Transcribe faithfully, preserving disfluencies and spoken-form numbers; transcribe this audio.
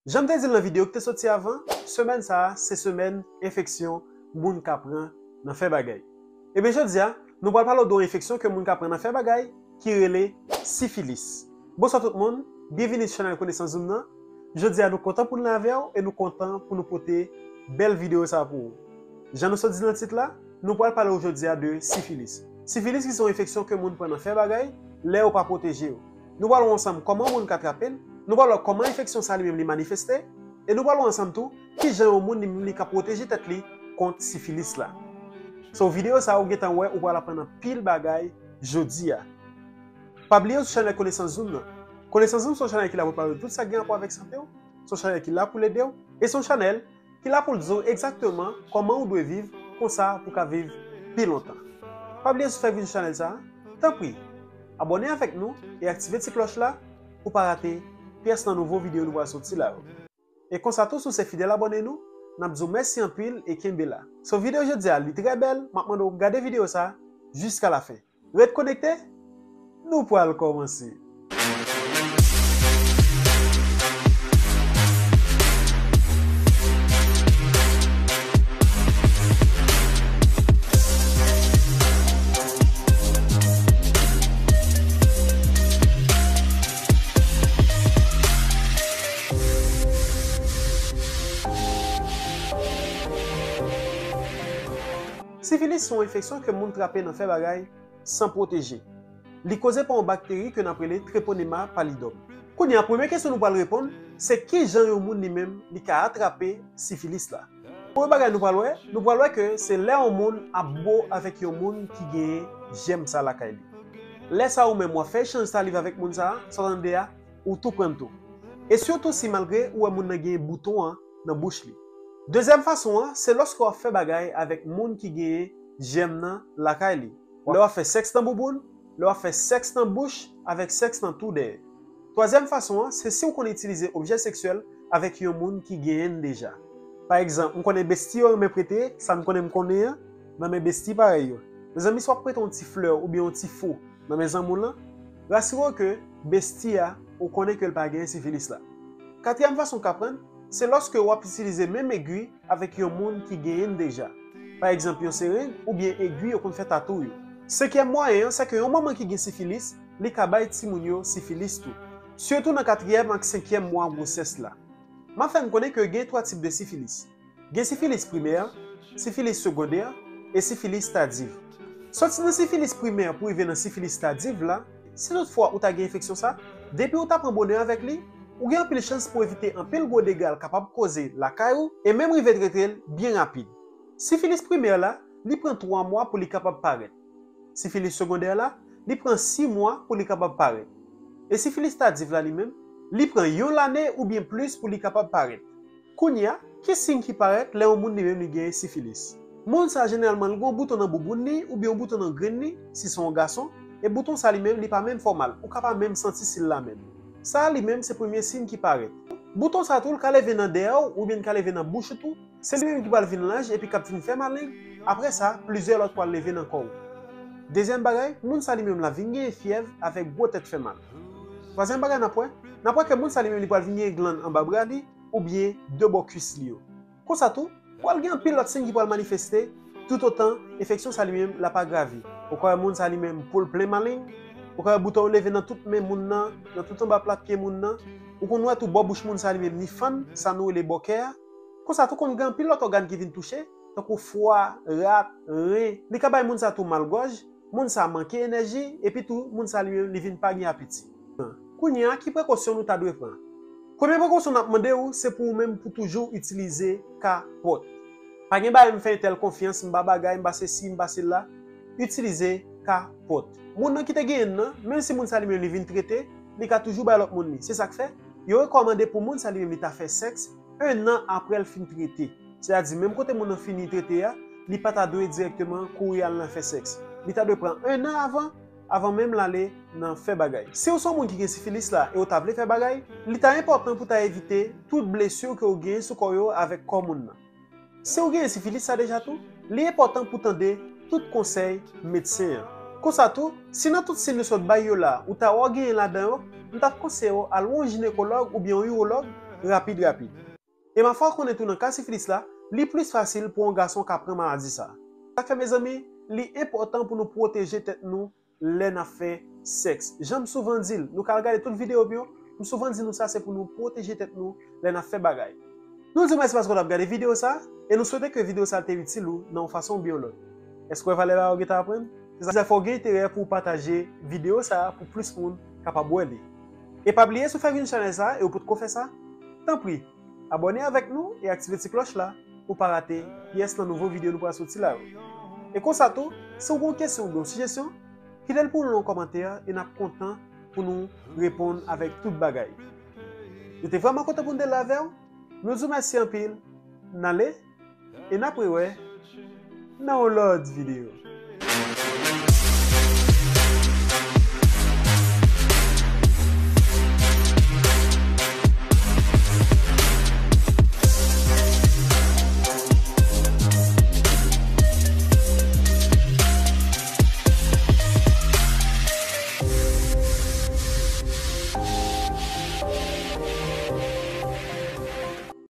Jan m te di l nan videyo ki te soti avan, semèn sa a se semèn enfeksyon moun ka pran nan fè bagay. Ebyen, jodi a, nou pral pale w de yon enfeksyon ke moun ka pran nan fè bagay ki rele sifilis. Bonswa tout moun, byenvini sou chanèl Konesans Zoom nan. Jodi a, nou kontan pou n la avè w e nou kontan pou nou pote bèl videyo sa a pou ou. Jan nou sot di nan tit la, nou pral pale w jodi a de sifilis. Sifilis ki se yon enfeksyon ke moun pran nan fè bagay lè yo pa pwoteje yo. Nou pral wè ansanm kòman yon moun ka trape l, nou pral wè kòman enfeksyon sa li menm li manifeste, e nou pral wè ansanm tou kijan yon moun li menm li ka pwoteje tèt li kont sifilis la. So, videyo sa a ou gentan wè ou pral aprann anpil bagay jodi a. Pa bliye sou chanèl Konesans Zoom nan. Konesans Zoom se yon chanèl ki la pou l pale de tout sa ki gen rapò avèk sante w, se yon chanèl ki la pou l ede w, e se yon chanèl ki la pou l di w egzakteman kòman ou dwe viv konsa pou w ka viv pi lontan. Pa bliye sou fè vin sou chanèl sa a, tanpri, abòne avèk nou e aktive ti klòch la pou w pa rate pyès nan nouvo videyo nou pral soti la yo. E konsa tou, si w se fidèl abòne nou, n ap di w mèsi anpil e kenbe la. So, videyo jodi a, li trè bèl, m ap mande w gade videyo sa a jiska lafen. Ret konekte, nou pral kòmanse. Sifilis se yon enfeksyon ke moun trape nan fè bagay san pwoteje. Li koze pa yon bakteri ke n ap rele Treponema pallidum. Kounye a, premye kesyon nou pral reponn, se kijan yon moun li menm li ka atrape sifilis la. Premye bagay nou pral wè, nou pral wè ke se lè yon moun ap bo avèk yon moun ki genyen jèm sa lakay li. Lè sa a ou menm w ap fè echanj saliv avèk moun sa a, sa w tande a, ou tou pran l tou. E sitou si malgre ou wè moun nan genyen bouton an nan bouch li. Dezyèm fason an, se lòske w ap fè bagay avèk moun ki genyen jèm nan lakay li. Lè w ap fè sèks nan bouboun, lè w ap fè sèks nan bouch, avèk sèks nan twou dèyè. Twazyèm fason an, se si w konn itilize objè seksyèl avèk yon moun ki genyen l deja. Pa egzanp, m konnen besti yo renmen prete sa m konnen m konnen an nan men besti parèy yo. Mezanmi, si w ap prete yon ti flè oubyen yon ti fou nan men zanmi w lan, rasire w ke besti a, ou konnen ke l pa genyen sifilis la. Katriyèm fason w ka pran l, se lòske w ap itilize menm egwi avèk yon moun ki genyen l deja. Pa egzanp, yon sereng oubyen egwi yo konn fè tatou yo. Senkyèm mwayen an, se ke yon manman ki gen sifilis, li ka bay timoun yo sifilis tou. Sitou nan katriyèm ak senkyèm mwa gwosès la. M ap fè n konnen ke gen twa tip de sifilis. Gen sifilis primè, sifilis segondè, e sifilis tadiv. Soti nan sifilis primè pou rive nan sifilis tadiv la, si toutfwa ou ta gen enfeksyon sa, depi ou ta pran bonè avèk li, ou gen anpil chans pou w evite anpil gwo dega l kapab koze lakay ou e menm rive trete l byen rapid. Sifilis primè la, li pran twa mwa pou li kapab parèt. Sifilis segondè la, li pran sis mwa pou li kapab parèt. E sifilis tadiv la li menm, li pran yon lane oubyen plis pou li kapab parèt. Kounye a, ki siy ki parèt lè yon moun li menm li genyen sifilis? Moun sa a jeneralman li gen yon bouton nan bouboun li oubyen yon bouton nan grenn li, si se yon gason, e bouton sa a li menm li pa menm fè w mal, ou ka pa menm santi si l la menm. Sa a li menm se premye siy ki parèt. Bouton sa a tou, l ka leve nan dèyè w oubyen l ka leve nan bouch ou tou, se li menm ki pral vin laj epi k ap vin fè maleng, apre sa, plizyè lòt pral leve nan kò w. Dezyèm bagay, moun sa li menm la vin genyen fyèv avèk gwo tèt fè mal. Twazyèm bagay n ap wè, n ap wè ke moun sa li menm li pral vin genyen glann anba bra li oubyen de bò kwis li yo. Konsa tou, pral gen anpil lòt siy ki pral manifeste toutotan enfeksyon sa li menm l ap agrave. Ou ka wè moun sa li menm po l plen maleng, ou ka wè bouton yo leve nan tout men moun nan, nan tout anba plat pye moun nan, ou konn wè tou bò bouch moun sa li menm li fann, sa nou rele bòkè a. Konsa tou konn gen anpil lòt ògàn ki vin touche, tankou fwa, rat, ren. Li ka bay moun sa tou mal gòj, moun sa manke enèji, epi tou moun sa li menm li vin pa gen apeti. Kounye a, ki prekosyon nou ta dwe pran? Premye prekosyon n ap mande w, se pou ou menm pou toujou itilize kapòt. Pa gen bagay m fè entèl konfyans, m pa bagay, m pa sesi, m pa sela. Itilize kapòt. Moun nan ki te genyen l nan, menm si moun sa li menm li vin trete, li ka toujou bay lòt moun li. Se sa k fè, yo rekòmande pou moun sa li menm li ta fè sèks ennan apre l fin trete. Sètadi, menm kote moun nan fini trete a, li pa ta dwe dirèkteman kouri al nan fè sèks. Li ta dwe pran ennan avan, avan menm l ale nan fè bagay. Si w se yon moun ki gen sifilis la e w ta vle fè bagay, li ta enpòtan pou w ta evite tout blesi ke w genyen sou kò yo avèk kò moun nan. Si w genyen sifilis sa deja tou, li enpòtan pou w tande tout konsèy medsen an. Konsa tou, si nan tout siy nou sot bay yo la, ou ta wè w genyen ladan yo, m t ap konseye w al wè yon jinekològ oubyen yon iwològ rapid rapid. E mafwa konnen tou nan ka sifilis la, li plis fasil pou yon gason ka pran maladi sa. Sa k fè, mezanmi, li enpòtan pou nou pwoteje tèt nou lè n ap fè sèks. Jan m souvan di l, nou ka al gade tout videyo m yo, m souvan di nou sa, se pou nou pwoteje tèt nou lè n ap fè bagay. Nou di w mèsi paske w t ap gade videyo sa, e nou swete ke videyo sa te itil ou nan yon fason oubyen yon lòt. Èske w wè valè la ou gentan aprann? Se sa k fè w gen enterè pou w pataje videyo sa pou plis moun kapab wè li. E pa bliye, si w fèk vin chanèl sa e w potko fè sa, tanpri, abòne avèk nou e aktive ti klòch la pou w pa rate pyès nan nouvo videyo nou pral soti la yo. E konsa tou, si w gen yon kesyon oubyen yon sijesyon, kite l pou nou nan yon kòmantè e n ap kontan pou nou reponn avèk tout bagay. Nou te vrèman kontan pou n te la avè w. Nou di w mèsi anpil. N ale e n ap rewè nan yon lòt videyo.